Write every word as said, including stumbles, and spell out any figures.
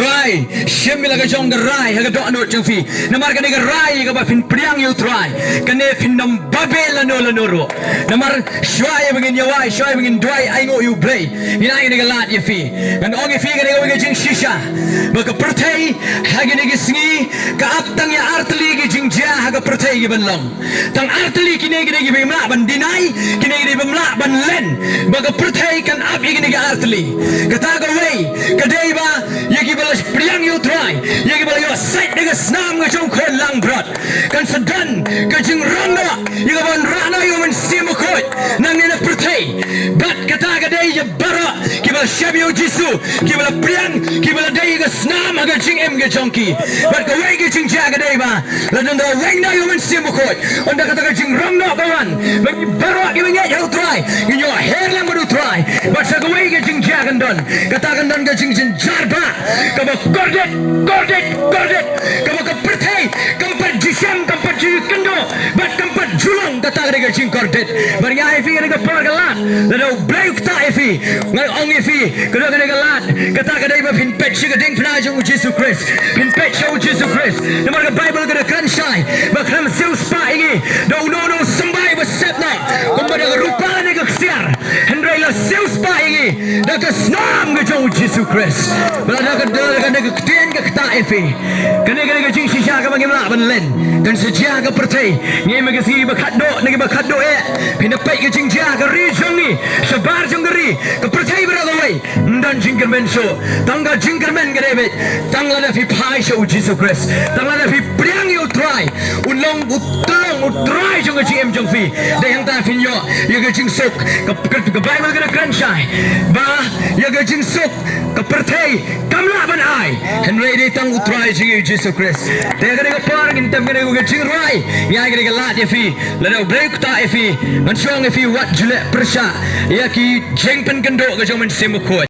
Trai, shim ïa la ka jong ka rai ha ka dohnud jong phi. Namar kane ka rai kaba phin pdiang ïa u Trai, kane phin nym babe lano lano ruh. Namar shuwa ïa ba ngin ïawai, shuwa ïa ba ngin duwai ainguh ïa u Blei, ngin ai kane ka lad ïa phi. Ngan ong ïa phi kane kawei ka jingshisha, ba ka pyrthei ha kine ki sngi ka ap tang ïa artylli ki jingjia ha ka pyrthei kiban long. Tang artylli kine, kine kiba ym lah ban deny, kine, kine bym lah ban len ba ka pyrthei kan ap ïa kine ki artylli. Kata kawei ka dei ba ïa kiba la pdiang ïa u Trai, ïa kiba la ïoh sait da ka snam ka jong u khun langbrot, kan sa don ka jingrong noh ïa ka ban rah noh ïa u Mynsiem Bakhuid nangne na pyrthei. Bad kata ka dei ïa baroh kiba la shem ïa u Jisu, kiba la pdiang, kiba la dei ïa ka snam ha ka jingim ka jong ki. Bad kawei ka jingjia ka dei ba lada ynda weng noh ïa u Mynsiem Bakhuid, ynda kata ka jingrong noh ka wan, ba ngi baroh kiba ngeit ha u Trai ngin ïoh her lang bad u Trai. Bad sa kawei ka jingjia kan don, kata kan don ka jingjynjar ba kaba kordit, kordit, kordit, kaba ka pyrthei kam pat ju shem, kam pat ju kynduh bad kam pat ju long. Kata ka dei ka jingkordit. Bad nga ai phi kane ka por ka lad, lada u Blei u ktah ïa phi, nga ong ïa phi, ka dei kane ka lad, kata ka dei ba phin peit sha ka diengphna jong u Jisu Khrist. Phin peit sha u Jisu Khrist. Namar ka Baibl ka da kren shai ba khlem siewspah ïa ngi da uno uno u symbai ba sep noh kumba da ka rupa ne ka ksiar, hynrei la siewspah ïa ngi da ka snam ka jong u Jisu Khrist. Ba la da ka, da ka, da ka ktien ka ktah ïa phi. Kane, kane ka jingshisha kaba ngim lah ban len. Kan sa jia ha ka pyrthei, ngi ma ki sngi ba khatduh ne kiba khatduh eh. Phin da peit ka jingjia ha ka ri jong ngi, shabar jong ka ri, ka pyrthei baroh kawei. Ym don jingkyrmen shuh. Tang ka jingkyrmen ka dei beit tang lada phi phai sha u Jisu Khrist, tang lada phi pdiang ïa u Trai, un long u Trai, u Trai jong ka jingim jong phi. Dei hangta phin ïoh ïa ka jingsuk. Ka, ka, ka Baibl ka da kren shai ba ïa ka jingsuk ka pyrthei kam lah ban ai, hynrei dei tang u Trai jong ngi u Jisu Khrist. Te kane ka por ngin tem kane ka jingrwai, ngi ai kane ka lad ïa phi. Lada u Blei u ktah ïa phi, ngan shong ïa phi, wat ju leh pyrshah ïa ki jingpynkynduh ka jong u Mynsiem Bakhuid.